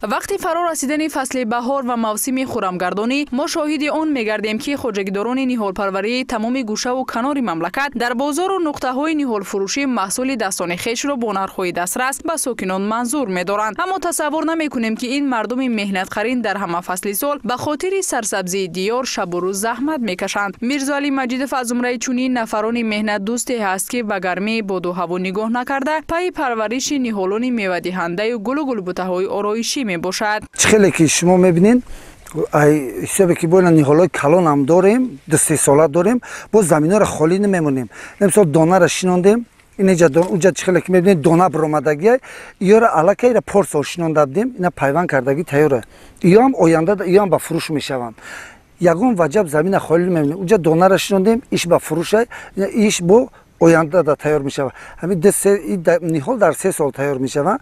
Вақти фаро расидани фасли баҳор ва мавсими хурамгардонӣ мо шоҳиди он мегардем, ки хоҷагидорони ниҳолпарварии тамоми гӯшаву канори мамлакат дар бозору нуқтаҳои ниҳолфурӯшӣ маҳсули дастони хешро бо нархҳои дастрас ба сокинон манзур медоранд. Аммо тасаввур намекунем, ки ин мардуми меҳнатқарин дар ҳама фасли сол ба хотири сарсабзии диёр шабу рӯз заҳмат мекашанд. Мирзоалӣ Маҷидов аз зумраи чунин нафарони меҳнатдӯсте ҳаст, ки ба гармии боду ҳаво нигоҳ накарда пайи парвариши ниҳолони мевадиҳандаю гулу гулбутаҳои ороишӣ мебошад. Чӣ хеле ки шумо мебинед, ҳисобе ки бо ина ниҳолҳои калон ҳам дорем, 2-3 сола дорем, боз заминҳоро холӣ намемонем. Мисол донара шинондем, инҷа уҷа чӣ хеле ки мебинед дона баромадагия, иёра аллакай ира порсол шинонда будем, ина пайванд кардагӣ тайёра. Иё ҳам оянда иё ҳам ба фурӯш мешаванд. Ягон ваҷаб замина холӣ намемонем. Уҷа донара шинондем, иш ба фурӯша, иш бо оянда да тайёр мешавад. Ҳамин ниҳол дар 3 сол тайёр мешавад.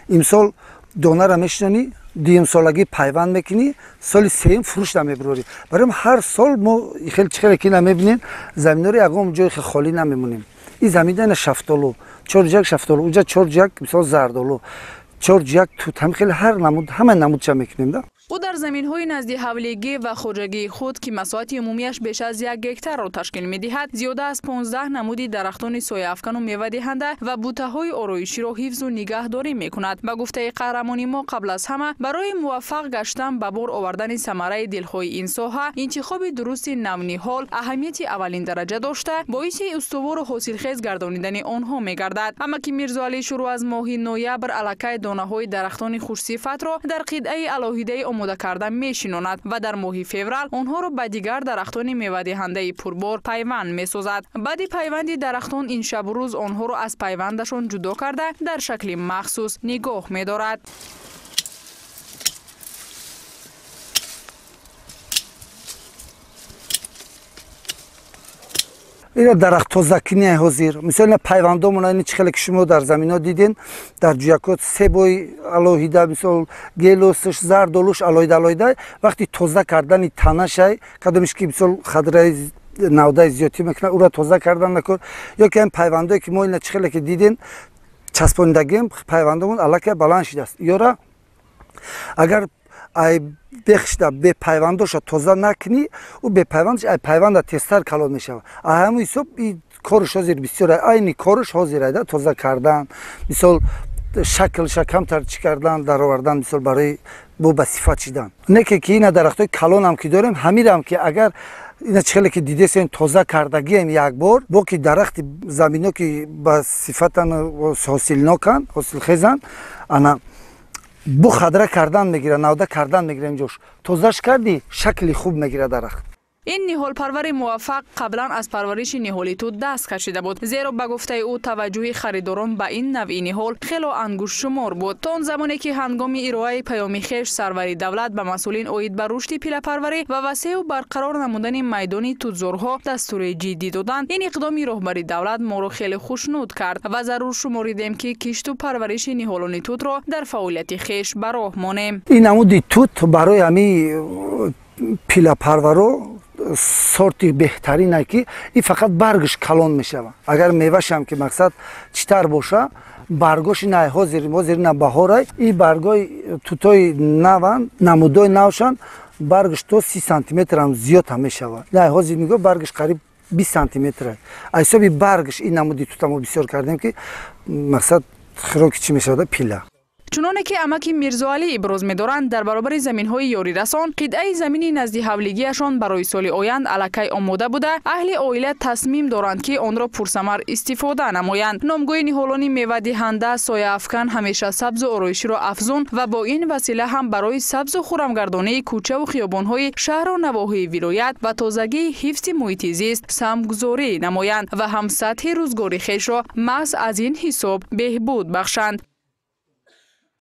Имсол донара мешинонӣ, дуюмсолагӣ пайванд мекунӣ, соли сеюм фурӯш намебурорӣ. Барои ҳар сол мо хеле чӣ хеле ки намебинем, заминҳоро ягон ҷои холӣ намемонем. Ин замина ина шафтолу, 4 ҷак шафтолу, уҷа 4 ҷак мисол зардолу, 4 ҷак тут, ҳам хеле ҳар намуд, ҳама намудча мекунем да. Ӯ дар заминҳои назди ҳавлигӣ ва хоҷагии худ, ки масоҳати умумиаш беш аз 1 гектарро ташкил медиҳад, зиёда аз 15 намуди дарахтони сояафкану мевадиҳанда ва бутаҳои ороиширо ҳифзу нигаҳдорӣ мекунад. Ба гуфтаи қаҳрамони мо, қабл аз ҳама барои муваффақ гаштан ба бор овардани самараи дилхоҳи ин соҳа, интихоби дурусти навниҳол аҳамияти аввалин дараҷа дошта, боиси устувору ҳосилхез гардонидани онҳо мегардад. Амаки Мирзоалӣ шурӯъ аз моҳи ноябр аллакай донаҳои дарахтони хушсифатро дар қитъаи алоҳидаи омода карда мешинонад ва дар моҳи феврал онҳоро ба дигар дарахтони мевадиҳандаи пурбор пайванд месозад. Баъди пайванди дарахтон ин шабу рӯз онҳоро аз пайвандашон ҷудо карда дар шакли махсус нигоҳ медорад. Ина дарахт тозакунӣ ҳозир. Мисол ина пайвандомона ини чӣ хеле ки шумо дар заминҳо диден, дар ҷӯякот себои алоҳида, мисол гелосш, зардолуш алоҳида алоҳида. Вақти тоза кардани танашай, кадомиш ки мисол хадраи навдаи зиёдтӣ мекунад, ӯро тоза кардан накор. Ё ки ҳам пайвандое ки мо ина чӣ хеле ки диден, часпонидагием, пайвандомон аллакай баланд шидааст. Ёра агар ай бехшда бепайвандоша тоза накунӣ, ӯ бепайвандаш ай пайванда тезтар калон мешавад. А ҳамун ҳисоб и корш ҳозир бисёр, айни корш ҳозир айда тоза кардан, мисол шаклша камтар чӣ кардан, даровардан, мисол барои бо ба сифат шидан. Не ки ина дарахтҳои калонам ки дорем, ҳамирам ки агар ина чӣ хеле ки дидесем тоза кардагием як бор, бо ки дарахти замино ки ба сифатан ҳосилноканд, ҳосилхезанд, ана бу хадра кардан мегирад, навда кардан мегирад ҷош. Тозаш кардӣ, шакли хуб мегирад дарахт. Ин ниҳолпарвари муваффақ қаблан аз парвариши ниҳоли тут даст кашида буд, зеро ба гуфтаи ӯ таваҷҷӯҳи харидорон ба ин навъи ниҳол хело ангуштшумор буд. То он замоне ки ҳангоми ироаи паёми хеш сарвари давлат ба масъулин оид ба рушди пилапарварӣ ва васеъу барқарор намудани майдони тутзорҳо дастури ҷиддӣ доданд, ин иқдоми роҳбари давлат моро хеле хушнуд кард ва зарур шуморидем, ки кишту парвариши ниҳолони тутро дар фаъолияти хеш ба роҳ монем. Ин намуди тут барои ҳамин пилапарваро сорти беҳтарин, ки ин фақат баргаш калон мешавад. Агар мевашам ки мақсад читар боша, баргоши най ҳозир ҳозир на баҳорай, ин баргои тутои наванд, намудои навшанд, баргаш то 30 сантиметр ҳам зиёд ҳам мешавад. Най ҳозир нигоҳ баргаш қариб 20 сантиметр. Аз ҳисоби баргаш ин намуди тута мо бисёр кардем, ки мақсад хӯроки чӣ мешавад, пила. Чуноне ки амаки Мирзоалӣ иброз медоранд, дар баробари заминҳои ёрирасон, қитъаи замини назди ҳавлигиашон барои соли оянд аллакай омода буда, аҳли оила тасмим доранд, ки онро пурсамар истифода намоянд. Номгӯи ниҳолони мевадиҳанда, сояафкан ҳамеша сабзу ороиширо афзун ва бо ин васила ҳам барои сабзу хурамгардонии кӯчаву хиёбонҳои шаҳру навоҳии вилоят ва тозагии ҳифзи муҳити зист самгузорӣ намоянд ва ҳам сатҳи рӯзгори хешро маҳз аз ин ҳисоб беҳбуд бахшанд.